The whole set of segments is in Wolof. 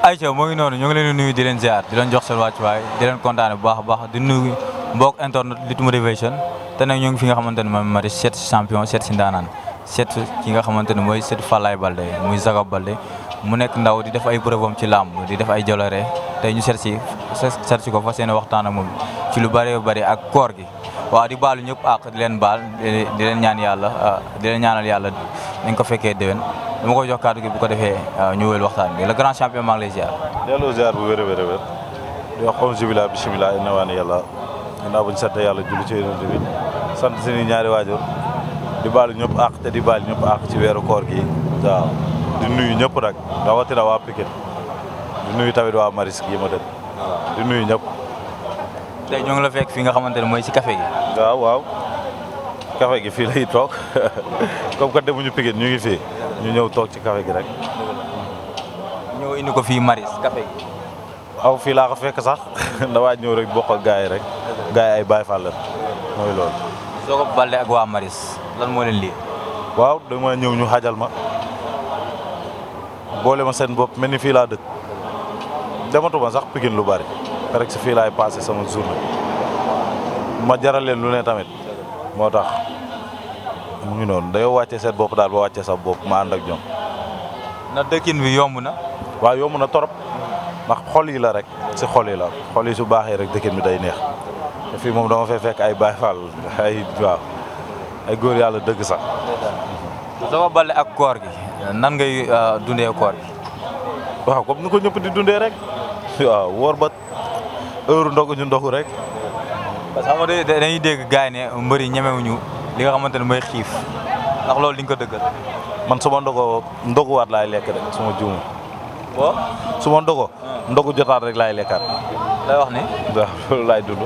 ayca moo ngi noonu ñu ngi leen di nuyu di leen ziar di leen jox seen wàccuwaay di leen kontaane bu baax a baax di nuyu mbokk internet Lutte Motivation te nag ñu ngi fi nga xamante ne moom Maris seet si champion seet si ndaanaan seet ki nga xamante ne mooy seet Falaye Baldé muy Jacob Baldé mu nekk ndaw di def ay preuve am ci làmb di def ay joloore tey ñu seet si ko fa seen waxtaan ak moom ci lu bëree bëri ak koor gi waaw di baalu ñëpp ak di leen baal di leen ñaan yàlla di leen ñaanal yàlla nañ ko fekkee déwén dama koy jox kàddu gi bu ko defee ñu wéyal waxtaan bi le grand champion maa ngi lay ziar. delloo ziar bu wér a wér a wér di wax auzu bilaahi bismilaahi inna waani yàlla ginnaaw bu ñu sant yàlla julli ci yonent bi sant suñu ñaari waajur di baalu ñëpp àq te di baal ñëpp àq ci weeru koor gi waaw di nuyu ñëpp nag rawatina waa Pikine di nuyu tamit waa Maris gi ma dëkk di nuyu ñëpp. tey ñoo ngi la fekk fi nga xamante ne mooy si café gi. waaw café gi fii lay toog comme que demuñu Pikine ñu ngi fii ñu ñëw toog ci café gi rek. ñëw indi ko fii Maris café gi. aw fii laa ko fekk sax dawaa ñëw rek bokk ak gars yi rek gars yi ay Baye Fall la mooy loolu. Jacob Baldé ak waa Maris lan moo leen lii. waaw dama ñëw ñu xajal ma boole ma seen bopp mel ni fii laa dëkk dematuma sax Pikine lu bari rek si fii laay passé sama journée ma jaral leen lu ne tamit moo tax mu ngi noonu dayoo wàccee seen bopp daal ba wàccee sa bopp ma ànd ak ñoom. na dëkkin bi yomb na. waaw yomb na torop ndax xol yi la rek si xol yi la xol yi su baaxee rek dëkkin bi day neex te fii moom dama fay fekk ay Baye Fall ay góor yàlla dëgg sax. Jacob Baldé ak koor gi nan ngay dundee koor gi. waaw comme ni ko ñëpp di dundee rek waaw woor ba heure ndogu ñu ndogu rek. parce que xam nga dañuy dégg gars yi ne mbëri ñemewuñu li nga xamante ne mooy xiif ndax loolu di nga ko dëggal. man su ma ndogoo ndoguwaat laay lekk rek su ma juum. boo su ma ndogoo. ndogu jotaat rek laay lekkaat. lay wax ni. waaw loolu laay dund.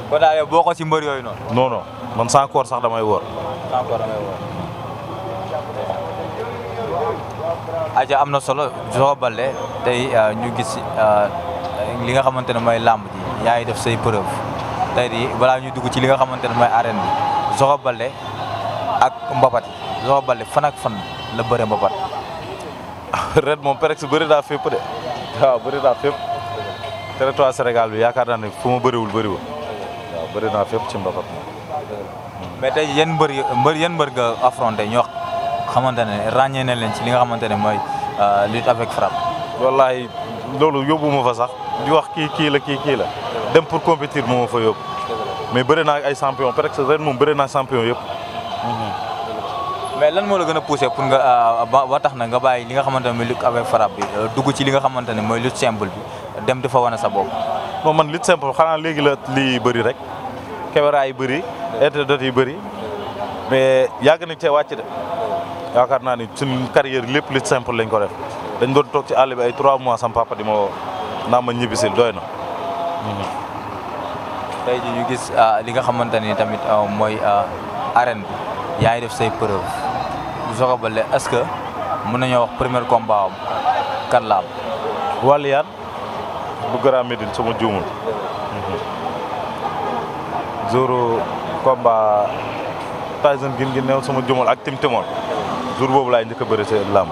kon daal yow boo ko ci mbër yooyu noonu. non man sans koor sax damay woor. sans koor damay woor. aja am na solo Jacob Baldé tey ñu gis li nga xamante ne mooy làmb ji yaa ngi def say preuve tey di balaa ñuy dugg ci li nga xamante ne mooy arène bi Jacob Baldé ak mbapat yi Jacob Baldé fan ak fan la bëre mbapat. ren moom presque bëri naa fépp de waaw bëri naa fépp territoire Sénégal bi yaakaar naa ne fu ma bëriwul waaw bëri naa fépp ci mbapat moom. mais tey yan mbër nga affronté ñoo xamante ne ràññee na leen ci li nga xamante ne mooy lutte avec frappe. wallahi loolu yóbbu ma fa sax di wax kii la dem pour compétir moo ma fa yóbbu mais bëri naa ay champion presque ren moom bëri naa champion yëpp. mais lan moo la gën a poussé pour nga ba tax na nga bàyyi li nga xamante ne mooy lutte avec frappe bi dugg ci li nga xamante ne mooy lutte simple bi dem dafa wane sa bopp. non man lutte simple xanaa léegi la lii bëri rek caméra yi bëri internet yi bëri mais yàgg nañ cee wàcc de yaakaar naa ni suñu carrière lépp lutte simple lañ ko def dañ doon toog ci àll bi ay 3 mois sam papa di ma woo naa ma ñibbisil doy na. tey ji ñu gis li nga xamante ni tamit mooy arène bi yaa ngi def say preuve Jacob Baldé est-ce que mën nañoo wax premier combat am kan la am. Waliyaan bu Grand Médine sama juumul. jour combat Tyson gin gi neew sama juumul ak Tim Timon jour boobu laay njëkk a bëri ci làmb.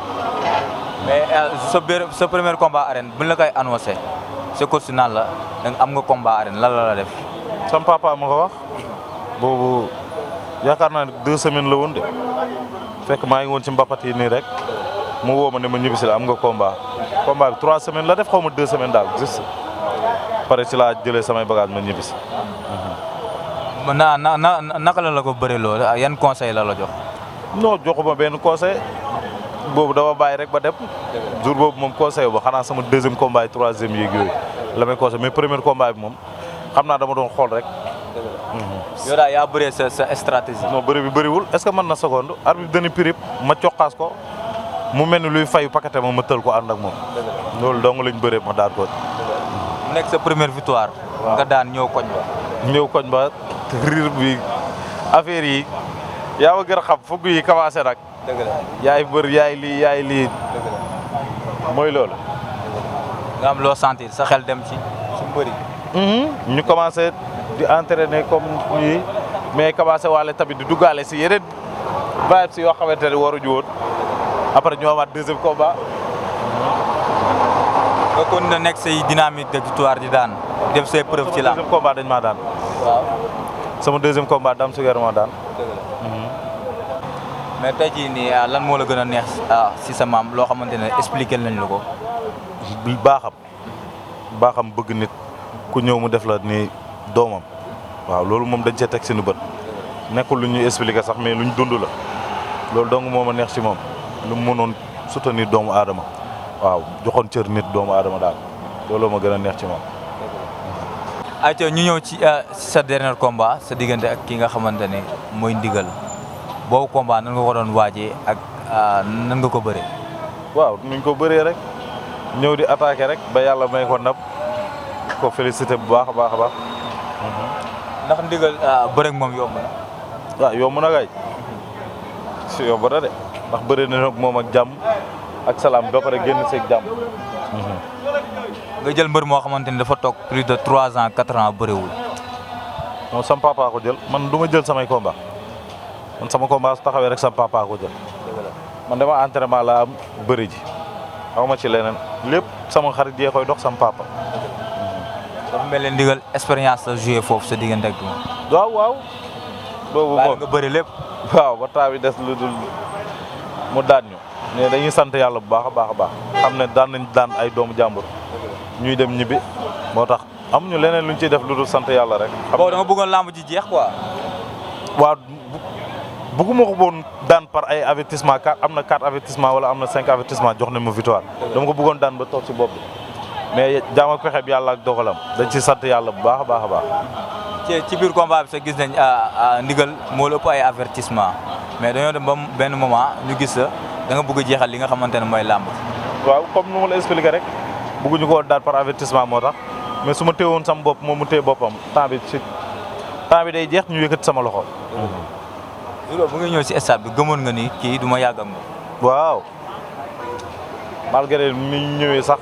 mais sa premier combat arène buñ la koy annoncé sa coach naan la am nga combat arène lan la def. sam papa ma ko wax boobu yaakaar naa ne 2 semaines la woon de fekk maa ngi woon ci mbapat yi nii rek mu woo ma ne ma ñibbisi la am nga combat bi 3 semaines la def xaw ma 2 semaines daal juste pare ci laa jëlee samay bagage ma ñibbisi. naka la ko bëri loolu yan conseil la jox. non joxuma benn conseil boobu dama bàyyi rek ba dem jour boobu moom conseil ba xanaa sama 2e combat yi 3e yeeg yooyu la may conseil mais premier combat bi moom xam naa dama doon xool rek. yow daal yaa bëree sa stratégie. non bëri bi bëriwul est-ce que mën na seconde arbitre dana pirip ma coqaas ko mu mel ni luy fayu paqueté ma tël ko ànd ak moom. loolu dong lañ bëree ma daan ko. mu nekk sa première victoire. nga daan ñëw koñ ba. riir bi affaire yi yaa ma gën a xam fukk yi commencé nag. dëgg la yaay bër yaay lii. mooy loolu. nga am loo sentir sa xel dem ci mbëri. ñu commencé di entraîner comme nii mais commencé waale tamit di duggaale si yeneen vibes si yoo xamante ne waruñu woon après ñu amaat deuxième combat. nga kon na nekk say dynamique de victoire di daan def say preuve ci la. deuxième combat dañ maa daan. waaw. sama deuxième combat Dame Suguer moo daan. mais tey jii nii lan moo la gën a neex si sa maam loo xamante ne expliqué nañ la ko. baaxam bëgg nit ku ñëw mu def la ni doomam waaw loolu moom dañ cee teg seen bët nekkul lu ñuy expliquer sax mais luñ dund la loolu dong moo ma neex ci moom lu mu mënoon soutenir doomu aadama waaw joxoon cër nit doomu aadama daal loolu ma gën a neex ci moom. ayca ñu ñëw ci sa dernier combat sa diggante ak ki nga xamante ne mooy Ndigal boobu combat nan nga ko doon waajee ak nan nga ko bëree. waaw nuñ ko bëree rek ñëw di attaqué rek ba yàlla may ko ndam ko félicité bu baax a baax a baax. ndax Ndigal bëreeg moom yomb na. waaw yomb na kay si yomb na de ndax bëri na moom ak jàmm ak salaam ba pare génn seeg jàmm. nga jël mbër moo xamante ni dafa toog plus de 3 ans 4 ans bëriwul. non sam papa ko jël man du ma jël samay combat man sama combat su taxawee rek sam papa ko jël. man dama entraînement la am bëri ji xaw ma ci leneen lépp sama xarit yee koy dox sam papa. dafa mel ni Ndigal expérience la joué foofu sa diggante ak moom. waaw waaw. boobu moom nga bëri lépp. waaw ba taa bi des lu dul mu daan ñu. mais dañuy sant yàlla bu baax a baax a baax xam ne daan nañ daan ay doomu jàmbur ñuy dem ñibbi moo tax amuñu leneen luñ ciy def lu dul sant yàlla rek. boobu da nga bëggoon lamb ji jeex quoi. waaw bëgguma ko woon daan par ay avertissement am na 4 avertissement wala am na 5 avertissement jox nañ ma victoire dama ko bëggoon daan ba toog ci bopp bi mais jaam ak pexe bi yàlla ak dogalam dañ ci sant yàlla bu baax a baax a baax. ci biir combat bi sax gis nañ Ndigal moo la ëpp ay avertissement mais dañoo dem ba benn moment ñu gis la da nga bëgg a jeexal li nga xamante ne mooy làmb. waaw comme nu ma la expliqué rek bëgguñu ko woon daan par avertissement moo tax mais su ma téewoon sama bopp moom mu téye boppam temps bi day jeex ñu yëkkati sama loxo. bu nga ñëw si stade bi gëmoon nga ni kii du ma yàgg ak moom. waaw malgré ni ñu ñëwee sax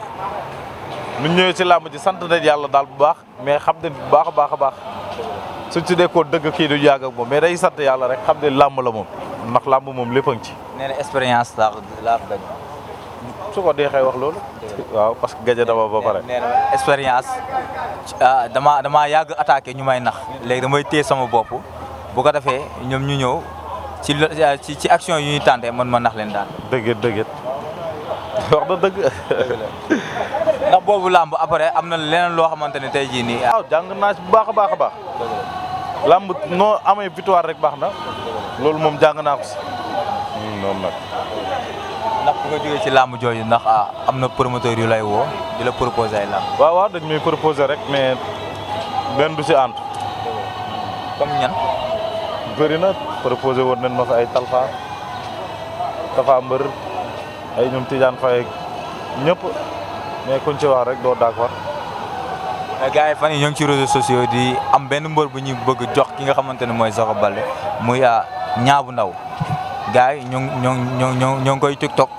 nu ñëwee ci làmb ji sant nañ yàlla daal bu baax mais xam ne bu baax a baax a baax suñ ci dee ko dëgg kii du yàgg ak moom mais day sant yàlla rek xam ne làmb la moom ndax làmb moom lépp a ngi ci. nee na expérience laa ko gañ. su ko deexee wax loolu. waaw parce que gaje dama ba pare. nee na expérience damaa yàgg attaqué ñu may nax léegi damay téye sama bopp bu ko defee ñoom ñu ñëw ci action yu ñuy tànte man ma nax leen daan. dëgg wax na dëgg. ndax boobu làmb après am na leneen loo xamante ne tey jii nii. waaw jàng naa ci bu baax a baax a baax. làmb noo amee victoire rek baax na. loolu moom jàng naa ko si. noonu nag. ndax bu nga jógee ci làmb jooju ndax am na promoteur yu lay woo di la proposer ay làmb. waaw dañ may proposer rek mais benn du si ànd. comme ñan. bëri na proposé woon nañ ma fa ay Tafa Mbër ay ñoom Tidiane Faye ñëpp mais kuñ ci wax rek doo d'accord. mais gars yi fan yi ñoo ngi ci réseaux sociaux di am benn mbër bu ñuy bëgg jox ki nga xamante ne mooy Sokh Baldé muy Niang bu Ndaw gars yi ñoo ngi koy TikTok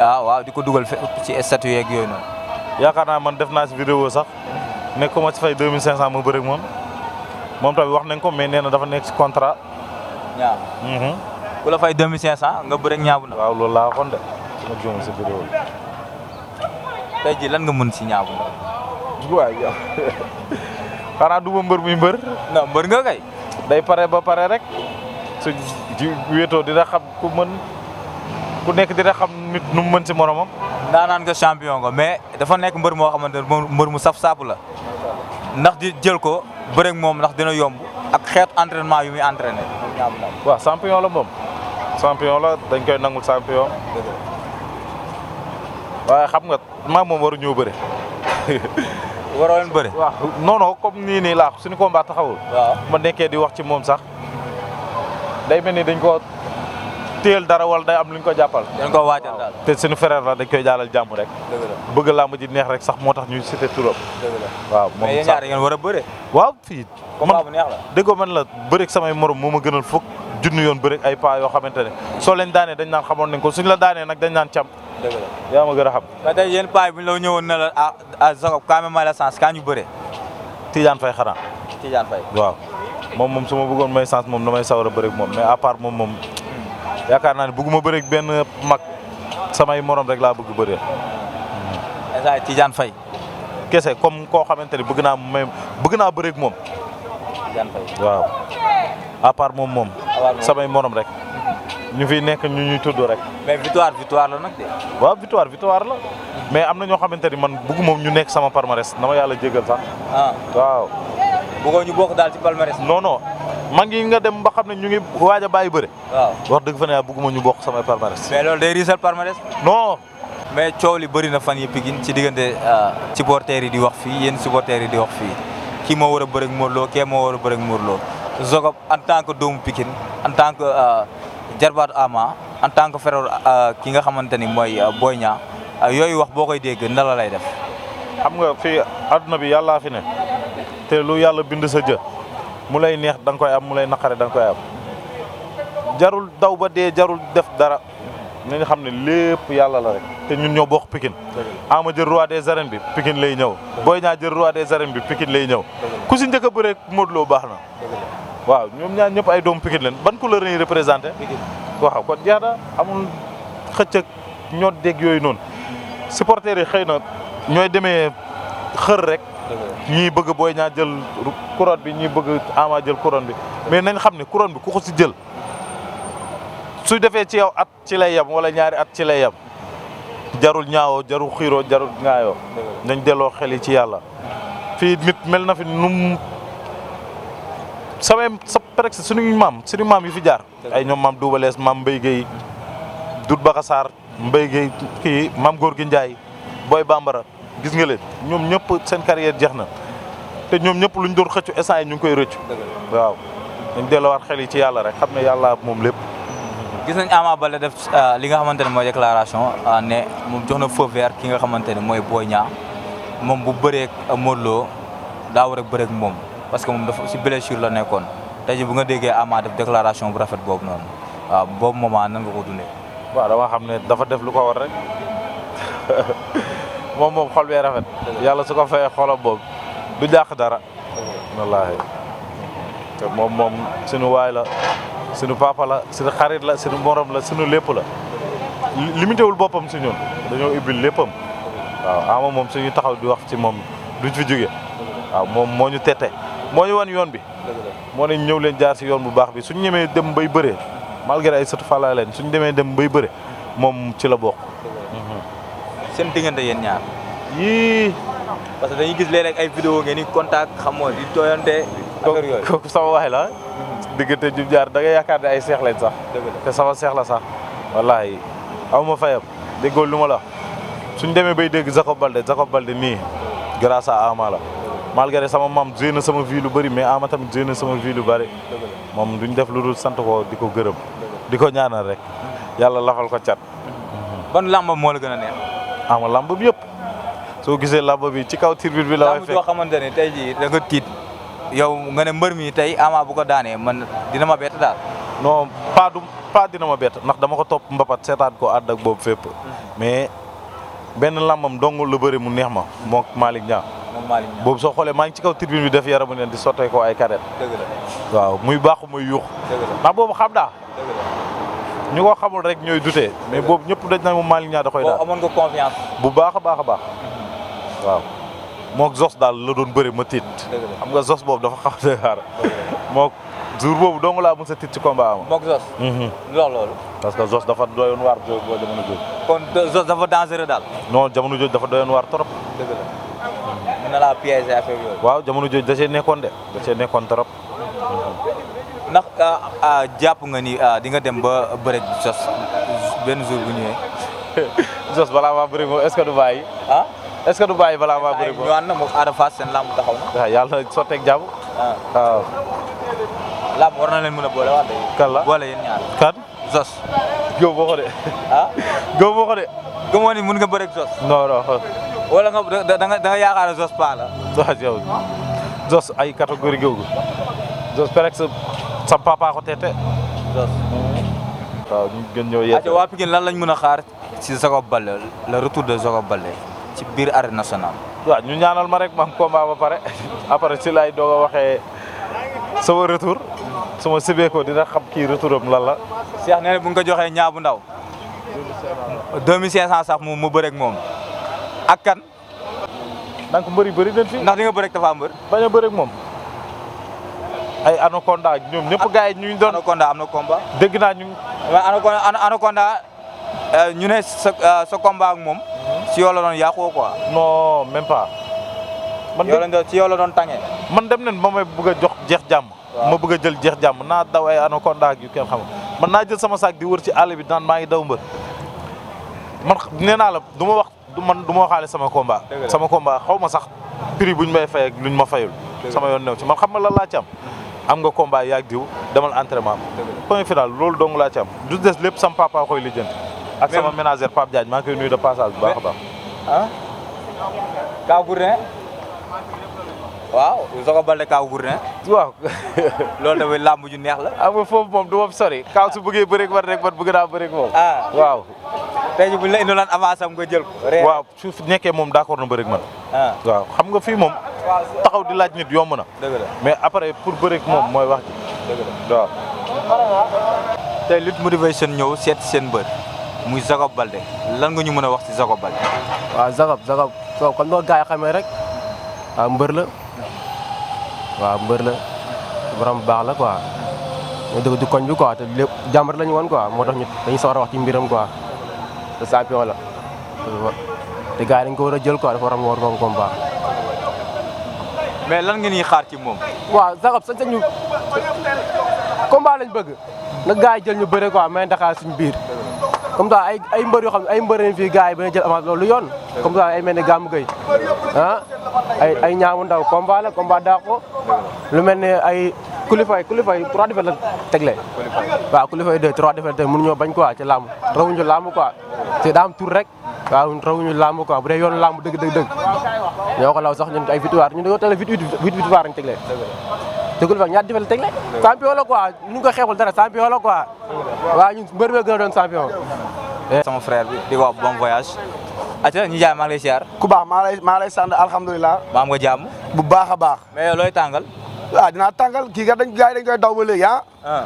waaw di ko dugal ci statut yeeg yooyu noonu. yaakaar naa man def naa si vidéo sax nekk ko ma ci fay 2500 ma bëri ak moom tamit wax nañ ko mais nee na dafa nekk ci contrat. waaw. ku la fay 2500 nga bëri ak Niang bu Ndaw. waaw loolu laa waxoon de ma juum si vidéo bi. tey jii lan nga mën si Niang bu Ndaw. waaw yow xanaa du ma mbër muy mbër. non mbër nga kay. day pare ba pare rek su wéetoo dina xam ku nekk dina xam nit nu mu mën si moromam. daanaan nga champion nga mais dafa nekk mbër moo xamante ne mbër mu saf saabu la ndax di jël ko bëreeg moom ndax dina yomb ak xeetu entraînement yu muy entraîné. waaw champion la moom champion la dañ koy nangul champion. waaye xam nga maa moom waru ñëw bëre. waroo leen bëre. waaw non non comme nii laa suñu combat taxawul. waaw ma nekkee di wax ci moom sax day mel ni dañ ko téel dara wala day am lu ñu ko jàppal. dañ ko waajal daal. te suñu frère la dañ koy jaalal jàmm rek. dëgg la bëgg làmb ji neex rek sax moo tax ñuy cité turam. dëgg la waaw moom mais yéen ñaar ngeen war a bëre. waaw fii. combat bu neex la. déggoo man la bëreeg samay morom moo ma gënal fukk junni yoon bëreeg ay paa yoo xamante ne soo leen daanee dañ naan xamoon nañ ko suñ la daanee nag dañ naan cam dëgg la yaa ma gën a xam. mais tey yéen paa yi bu ñu la ñëwoon ne la ah Jacob kaa may la chance kaa ñu bëre. Tidiane Faye xanaa. Tidiane Faye. waaw moom su ma bëggoon may chance moom damay sawar a bëre ak moom mais à part moom yaakaar naa ne bëgguma bëre ak benn mag samay morom rek laa bëgg bëree. instant Tidiane Faye. kese comme koo xamante ni bëgg naa bëre ak moom. Tidiane Faye. waaw à part moom samay morom rek. ñu fi nekk ñu ñuy tudd rek. mais victoire la nag de. waaw victoire la mais am na ñoo xamante ni man bëgguma ñu nekk sama palmarès na ma yàlla jégal sax. waaw. bëggoo ñu bokk daal ci palmarès. non maa ngi nga dem ba xam ne ñu ngi waaj a bàyyi bëre. waaw wax dëgg fa ne bëgguma ñu bokk samay palmarès. mais loolu day riisal palmarès. non. mais coow li bëri na fan yi Pikine ci diggante supporters yi di wax fii yéen supporters yi di wax fii kii moo war a bëre ak Modou Lo kii moo war a bëre ak Modou Lo Jacob en tant que doomu Pikine en tant que jarbaatu Ama en tant que frère ki nga xamante ni mooy Boy Niang yooyu wax boo koy dégg na la lay def. xam nga fii adduna bi yàllaa fi ne te lu yàlla bind sa jë mu lay neex da nga koy am mu lay naqare da nga koy am jarul daw ba dee jarul def dara na nga xam ne lépp yàlla la rek te ñun ñoo bokk Pikine. Ama jël roi des arènes bi Pikine lay ñëw Boy Niang jël roi des arènes bi Pikine lay ñëw ku si njëkk a bëre Modou Lo baax na. waaw ñoom ñaar ñëpp ay doomu Pikine leen ban couleur lañuy représenté. waaw kon jeex na amul xëcc ak ñoo dégg yooyu noonu supporters yi xëy na ñooy demee xër rek. ñii bëgg Boy Niang jël couronne bi ñii bëgg Ama jël couronne bi mais nañ xam ne couronne bi ku ko si jël su defee ci yow at ci lay yem wala ñaari at ci lay yem jarul ñaawoo jarul xiiroo jarul ŋaayoo nañ delloo xel yi ci yàlla fii nit mel na fi num sa presque suñu maam yi fi jaar ay ñoom maam Double Less maam Mbaye Guèye Doudou Bakassar Mbaye Guèye kii maam Gorgui Ndiaye Boy Bambara gis nga leen ñoom ñëpp seen carrière jeex na te ñoom ñëpp luñ doon xëccu instant yi ñu ngi koy rëccu waaw dañ delloowaat xel yi ci yàlla rek xam ne yàlla moom lépp. gis nañ Ama Baldé def li nga xamante ne mooy déclaration ne moom jox na feu vert ki nga xamante ne mooy Boy Niang moom bu bëree ak Modou Lo daa war a bëree ak moom parce que moom dafa si blessure la nekkoon tey jii bu nga déggee Ama def déclaration bu rafet boobu noonu waaw boobu moment nan nga ko dundee. waaw dama xam ne dafa def lu ko war rek moom xol bee rafet. yàlla su ko fayee xolam boobu du jàq dara. wallaahi te moom suñu waay la suñu papa la suñu xarit la suñu morom la suñu lépp la limité wul boppam si ñun dañoo ubbil léppam waaw Ama moom suñu taxaw di wax ci moom duñ fi jóge waaw moom moo ñu tette moo ñu wan yoon bi moo ne ñëw leen jaar si yoon bu baax bi suñ ñemee dem bay bëree malgré ay sëtu fàllaa leen suñ demee dem bay bëre moom ci la bokk. seen diggante yéen ñaar. yii. parce que dañuy gis léeg-léeg ay vidéo ngeen di contact xam nga di tooyante. affaire yooyu kooku sama waay la. diggante jub jaar da ngay yaakaar ne ay seex lañ sax. te sama seex la sax. wallaahi aw ma fayam déggoo lu ma la suñ demee bay dégg Jacob Baldé nii grâce à Ama la malgré sama maam joué na sama vie lu bëri mais Ama tamit joué na sama vie lu bëri moom duñ def lu dul sant ko di ko gërëm di ko ñaanal rek yàlla lafal ko cat. ban làmb moo la gën a neex. Ama lamb bi yëpp soo gisee lamb bi ci kaw tribune bi la. lamb joo xamante ne tey jii da nga tiit yow nga ne mbër mi tey Ama bu ko daanee man dina ma bett daal. non pas dina ma bett ndax dama ko topp mbapat seetaan ko àdd ak boobu fépp mais benn lambam dong la bëri mu neex ma moom Malick Niang. boobu soo xoolee maa ngi ci kaw tribune bi def yaramu neen di sottee ko ay kadet. dëgg la waaw muy baaxu muy yuux. dëgg la ndax boobu xam daa. ñu ko xamul rek ñooy dutee mais boobu ñëpp dañ na moom Malick Niang da koy daal. amoon nga confiance. bu baax a baax a baax waaw moog Zos daal la doon bëri ma tiit. xam nga Zos boobu dafa xaw a xaar moog jour boobu dong laa mos a tiit ci combat am. moog Zos. loolu. parce que Zos dafa doyoon waar boo jamono jooju. kon Zos dafa dangereux daal. non jamono jooju dafa doyoon waar trop. dëgg la mën na laa piéger affaire yooyu. waaw jamono jooju da cee nekkoon de da cee nekkoon trop. ndax jàpp nga ni di nga dem ba bëre Zos benn jour bu ñëwee. Zos balaa maa bëri moom est-ce que du bàyyi. ah est-ce que du bàyyi balaa maa bëri moom. ñu ànd moom Ada Fass seen lamb taxaw na. waaw yàlla na sotteeg jàmm. waaw. lamb war na leen mën a boole wax dëgg. kan la boole yéen ñaar. kan. Zos. góob boo ko de. ah góob boo ko de. gëmoo ni mun nga bëre Zos. non non. wala nga da nga yaakaar Zos paa la. waaw yow Zos ay catégorie googu Zos presque sa papa ko teete. Zos. waaw ñu gën ñëw yeete. waa Pikine lan lañ mën a xaar si Jacob Baldé le retour de Jacob Baldé ci biir arène nationale. waaw ñu ñaanal ma rek ma am combat ba pare après si laay doog a waxee sama retour sama sibee dina xam kii retour am lan la. Cheikh nee na bu nga ko joxee ñaa bu ndaw 2500 sax mu bëreeg moom ak kan. donc mbëri bëri nañ fi. ndax di nga bëreeg Tapha Mbeur. bañ a bëreeg moom ay Anaconda ñoom ñëpp gars yi ñu doon. Anaconda am na combat. dégg naa ñu. waaw Anaconda ñu ne sa combat ak moom. si yow la doon yàqoo quoi. non même pas. ci yow la doon tàngee. man dem nañ ba may bëgg a jox jeex jàmm. ma bëgg a jël jeex jàmm naa daw ay Anaconda ak yu kenn xam man naa jël sama saak di wër ci àll bi naan maa ngi daw mbër man nee naa la du ma wax du ma waxaale sama combat. sama combat xaw ma sax prix buñ may fay ak luñ ma fayul. sama yoon new ci man xam nga lan laa ci am nga combat yaag diw demal entraînement point final loolu dong laa ci am du des lépp sama papa koy lijjanti ak sama ménagère Pape Diagne maa ngi koy nuyu de passage bu baax a baax. ah. Kaw Gourdin. waaw Jacob Baldé Kaw Gourdin. waaw. loolu tamit làmb ju neex la. am nga foofu moom du ma sori Kaw su bëggee bëreeg man rek man bëgg naa bëreeg moom. waaw. tey jii bu ñu la indiloon avance am nga jël ko. waaw su nekkee moom d'accord na bëreeg man. waaw xam nga fii moom. taxaw di laaj nit yomb na. dëgg la mais après pour bëreeg moom mooy wax ji. dëgg la waaw. tey Lutte Motivation ñëw seet seen mbër muy Jacob Baldé lan nga ñu mën a wax ci Jacob Baldé. waaw Jacob comme noo gars yi xamee rek waaw mbër la waaw mbër la borom baax la quoi ñu dëgg du koñ bi quoi te lépp jàmbar la ñu woon quoi moo tax ñu dañuy sawar a wax ci mbiram quoi te champion la te gars yi dañ ko war a jël quoi dafa war a war moom combat. mais lan ngeen ñuy xaar ci moom. waaw Jacob sañ ñu combat lañ bëgg na gars yi jël ñu bëre quoi mais ndaxaar suñu biir comme ça ay mbër yoo xam ne ay mbër lañ fii gars yi ba jël avance loolu yoon comme ça ay mel ne Gamou Gueye ay ñaamu ndaw combat la combat daa ko lu mel ne ay kulifay 3 défaites la tegle waaw kulifay 2 3 défaites la mënuñoo bañ quoi ci làmb rawuñu làmb quoi te daa am tur rek waaw rawuñu làmb quoi bu dee yoonu làmb dëgg ñoo ko law sax ñun ay victoire ñun dañoo tegle 8 victoire lañ tegle te kulifay ñaata défaite la tegle champion la quoi ñu ko xeexul dara champion la quoi waaw ñun mbër bee gën a doon champion. sama frère bi di wax bon voyage. atiwa ñu jaay maa ngi lay siyaar. ku baax maa lay sant alhamdulilah. ba am nga jàmm. bu baax a baax. mais yow looy tàngal. waaw dinaa tàngal kii kat gars yi dañ koy daw ba léegi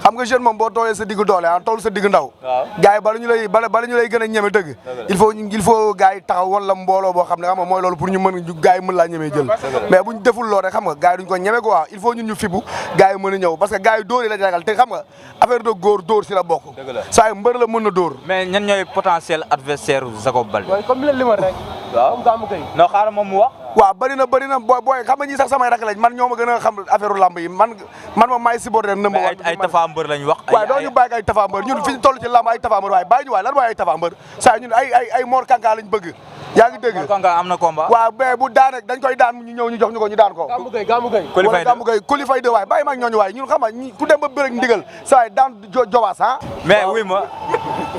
xam nga jeune moom boo toolee sa diggu doole tool sa diggu ndaw. waaw gars yi bala ñu lay gën a ñeme dëgg. il faut gars yi taxaw wala mbooloo boo xam ne xam nga mooy loolu pour ñu mën gars yi mën laa ñemee jël. mais buñ deful loolu rek xam nga gars yi duñ ko ñeme quoi il faut ñun ñu fibu gars yi mën a ñëw parce que gars yi dóor yi la ragal te xam nga affaire de góor dóor si la bokk. saa yu mbër la mën na dóor. mais ñan ñooy potentiel adversaire Jacob Baldé. waaye comme li ma rek. waaw comme Gamou Gueye. non xaaral moom mu wax. waaw bëri na booy xam nga ñi sax samay rak lañ man ñoo ma gën a xam affaire lamb yi man moom maay supporter nëmba mais ay Tapha Mbeur lañ wax. waaye doo ñu bàyyi ay Tapha Mbeur ñun fi ñu toll ci lamb ay Tapha Mbeur waaye bàyyi ñu waaye lan mooy ay Tapha Mbeur saa ñun ay Mor Kanka lañ bëgg yaa ngi dégg. Mor Kanka am na combat. waaw mais bu daane dañ koy daan ñu ñëw ñu jox ñu ko ñu daan ko. Gamou Gueye. wala Gamou Gueye Kulifay de waaye bàyyi ma ak ñooñu waaye ñun xam nga ku dem ba bëre ndigal saa yi daan jobaas mais wuy ma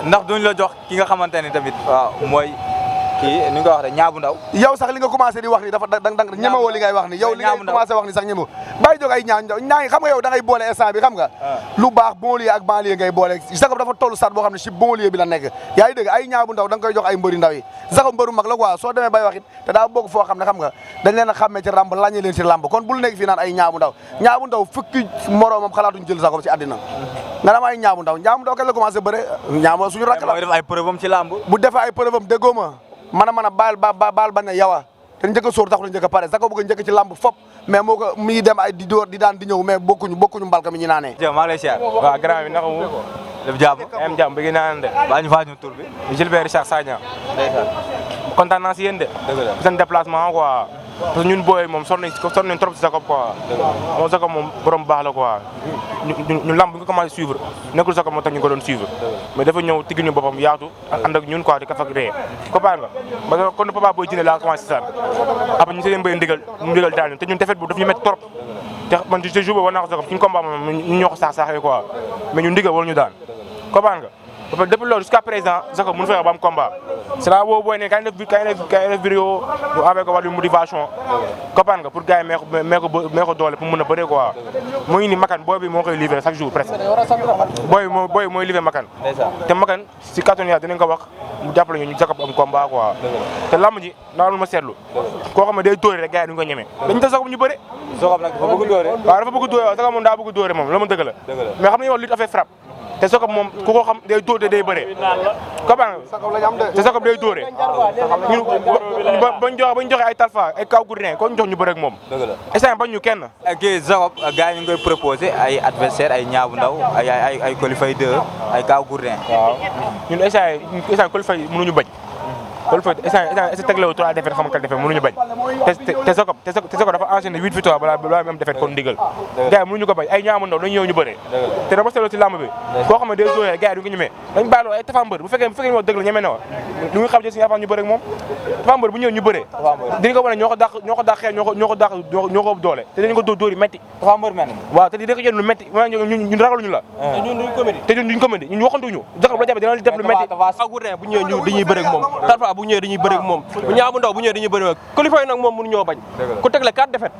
ndax duñ la jox ki nga xamante ni tamit. waaw mooy kii ni nga ko wax rek ñaabu ndaw. yow sax li nga commencé di wax ni dafa dang ñemewoo li ngay wax ni yow li ngay commencé wax ni sax ñemewoo bàyyi jóg ay ñaa xam nga yow da ngay boole instant bi xam nga lu baax banlieue ak banlieue ngay boole Jacob dafa toll stade boo xam ne si banlieue bi la nekk yaa ngi dégg ay ñaabu ndaw da nga koy jox ay mbëri ndaw yi Jacob mbëru mag la quoi soo demee bay wax it te daa bokk foo xam ne xam nga dañ leen a xàmmee ci lamb laññe leen ci lamb kon bul nekk fii naan ay ñaabu ndaw fukki moroomam xalaatuñ jël Jacob ci àddina nga dama ay ñaabu ndaw kañ la commencé bëre ñaabu suñu rakk la mooy def ay preuve am ci lamb bu defee ay preuve am déggoo ma mën a baal bañ a yawa te njëkk a sóor taxul njëkk a pare Jacob bëgg njëkk ci lamb fop mais moo ko mi ngi dem ay di dóor di daan di ñëw mais bokkuñu mbalka mi ñu naanee. jërëjëf maa ngi lay siyaar. waaw grand bi naka mu. def jàmm. am jàmm bëgg naa leen de. baa ñu faa ñu tur bi. Gilbert Richard Sagna. kontaan naa si yéen de. dëgg la seen déplacement quoi. parce que ñun booy moom sonn nañ trop si Jacob quoi. moom Jacob moom borom baax la quoi. ñu lamb bi nga commencé suivre nekkul Jacob moo tax ñu ko doon suivre. mais dafa ñëw tigil ñu boppam yaatu. ànd ak ñun quoi di kaf ak ree. comprendre nga parce que kon Papa Boy Djiné laa commencé saan après ñu see mbéy ndigal daal ñu te ñun defet bu daf ñu métti trop. te man ci jour boobu war naa ko Jacob suñu combat moom ñu ñoo ko saaxee quoi mais ñu ndigal wala ñu daan comprendre nga parce que depuis loolu jusqu'à présent Jacob mënu fexe ba am combat c'est là boo booy ne kañ def vidéo ñu envoyé ko wàllu motivation comprendre nga pour gars yi mee ko doole pour mën a bëree quoi mu ngi ni Makan booy bi moo koy livré chaque jour presque booy mooy livré Makan te Makan si carton ya dinañ ko wax mu jàppale ñu Jacob am combat quoi te lamb ji naa lu ma seetlu koo xam ne day dóore rek gars yi duñ ko ñeme dañu tax Jacob ñu bëre Jacob nag dafa bëgg dóore waaw dafa bëgg dóore waaw Jacob moom daa bëgg dóore moom la ma dëgg la mais xam nga yow lutte avec frappe te Jacob moom ku ko xam day dóor te day bëre comprendre nga te Jacob day dóore ñun bañ joxe ay talfa ay kaw gourdin ko ñu jox ñu bëre ak moom instant bañ ñu kenn kii Jacob gars yi ñu ngi koy proposé ay adversaire ay Niang bu Ndaw ay Colifay 2 ay kaw gourdin waaw ñun instant Colifay mënuñu bañ Colifay instant tegle 3 défaites xam nga défaite mënuñu bañ te Jacob dafa enchaîné 8 victoires balaa même défaite kon ndigal gars yi mënuñu ko bañ ay Niang bu Ndaw dañu ñëw ñu bëre te dama seetlu ci lamb bi koo xam ne day dóoree gars yi du ko ñemee dañ bàyyi ay Tapha Mbeur bu fekkee ñu wax dëgg la ñeme na wa lu ngi xam ci suñu avant ñu bëre ak moom Tapha Mbeur bu ñëw ñu bëre dinañ ko wane ñoo ko dàq xeex ñoo ko doole te dañu ko dóor yi metti Tapha Mbeur mel waaw te di ko jël lu metti ñun ragaluñu la te ñun duñ comédie ñun waxantuñu Jacob la jàppe dina def lu metti bu ñëwee dañuy bëre ak moom Talfa bu ñëwee dañuy bëre ak moom Niang bu Ndaw bu ñëwee dañuy bëre ak Colifay nag moom mënu ñoo bañ ku tegle 4 défaites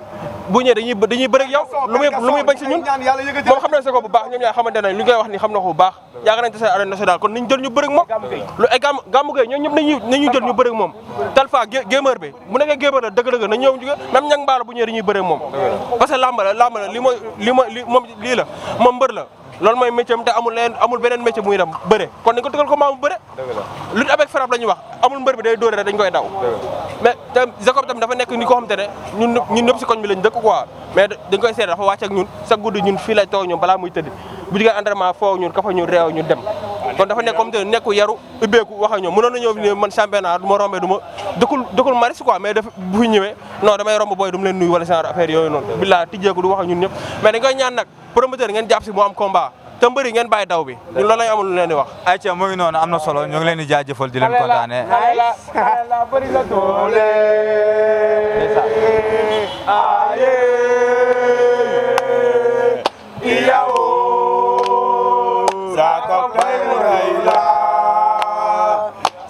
bu ñëwee dañuy bëre ak yow lu muy bañ si ñun moom xam nañ sa ko bu baax ñoom ñaar xamante nañ li ngay wax ni xam na ko bu baax yaakaar nañ te sa arène nationale kon nañ jël ñu bëre ak moom lu ay Gamou Gueye ñoom ñëpp nañu jël ñu bëre ak moom Talfa gamer bi bu nekkee gamer la dëgg-dëgg nañ ñëw même Niang Ballo bu ñëwee dañuy bëre ak moom parce que lamb la moom lii la moom mbër la loolu mooy métier am te amul beneen métier muy dem bëre kon dañ ko tëgal ko maamu bëre lutte avec frappe la ñuy wax amul mbër bi day dóore rek dañ koy daw mais te Jacob tam dafa nekk ni ko xam te ne ñun ñëpp si koñ bi lañ dëkk quoi mais dañ koy seet dafa wàcc ak ñun sa guddi ñun fii lay toog ñun balaa muy tëdd bu jigéen entraînement foo ñun kafa ñu réew ñu dem kon dafa nekk comme te ne nekku yaru ubbeeku wax ak ñoom mënoon na ñëw ne man championnat du ma rombee du ma dëkkul maris quoi mais dafa bu ñëwee non damay romb booy du mu leen nuyu wala genre affaire yooyu noonu billaa tijjeeku du wax ak ñun ñëpp mais dañ koy ñaan nag promoteur ngeen jàpp si mu am combat te mbëri ngeen bàyyi daw bi ñun loolu lañ amul lu leen di wax ayca mu ngi noonu am na solo ñu ngi leen di jaajëfal di leen kontaane la bëri la doole aye iyawo Jacob kay mu rey la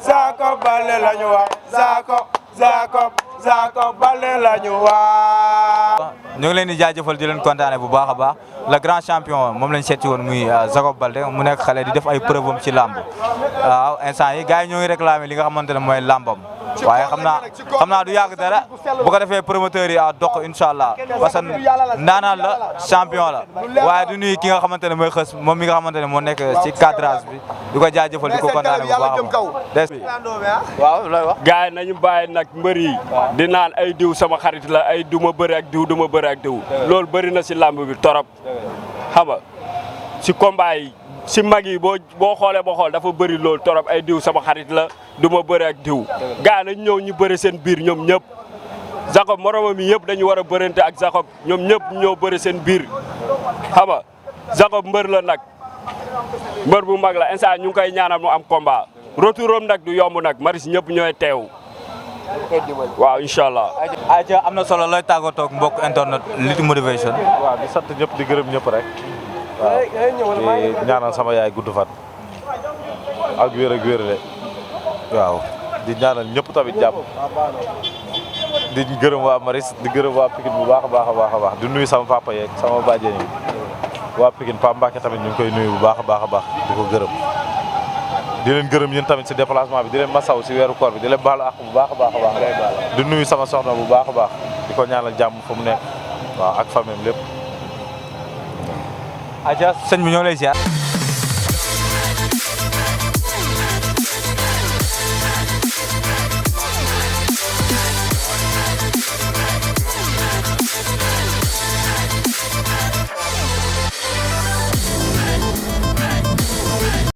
Jacob Baldé la ñu wax Jacob Baldé la ñu wax ñu ngi leen di jaajëfal di leen kontaane bu baax a baax le grand champion moom lañ seeti woon muy Jacob Baldé mu nekk xale di def ay preuve am ci làmb waaw instant yi gars yi ñoo ngi réclamé li nga xamante ne mooy làmbam waaye xam naa du yàgg dara bu ko defee promoteur yi dox incha allah parce que ndaanaan la champion la waaye du nuyu ki nga xamante ne mooy xës moom mi nga xamante ne moo nekk ci cadrage bi di ko jaajëfal di ko kontaane bu baax a baax waaw looy wax gars yi nañu bàyyi nag mbër yi di naan ay diw sama xarit la ay du ma bëri ak diw du ma bëri ak diw loolu bëri na si làmb bi torop xam nga si combat yi si mag yi boo xoolee ba xool dafa bëri loolu torop ay diw sama xarit la du ma bëri ak diw gars nañ ñëw ñu bëri seen biir ñoom ñëpp Jacob moromam yi yëpp dañu war a bërante ak Jacob ñoom ñëpp ñoo bëri seen biir xam nga Jacob mbër la nag mbër bu mag la instant ñu ngi koy ñaanal mu am combat retouram nag du yomb nag maris ñëpp ñooy teew waaw incha allah. ayca am na solo looy tàggatoo ak mbokk internet Lutte Motivation. waaw di sant ñëpp di gërëm ñëpp rek waaw di ñaanal sama yaay gudd fan ak wér le waaw di ñaanal ñëpp tamit jàpp di gërëm waa Maris di gërëm waa Pikine bu baax a baax di nuyu sama papa yeeg sama bàjjen yi waa Pikine Pa Mbacke tamit ñu ngi koy nuyu bu baax a baax di ko gërëm di leen gërëm yéen tamit si déplacement bi di leen masaw si weeru koor bi di leen baalu ak bu baax a baax di nuyu sama soxna bu baax a baax di ko ñaanal jàmm fa mu nekk waaw ak famille lépp. ayca sëñ bi ñoo lay ziar.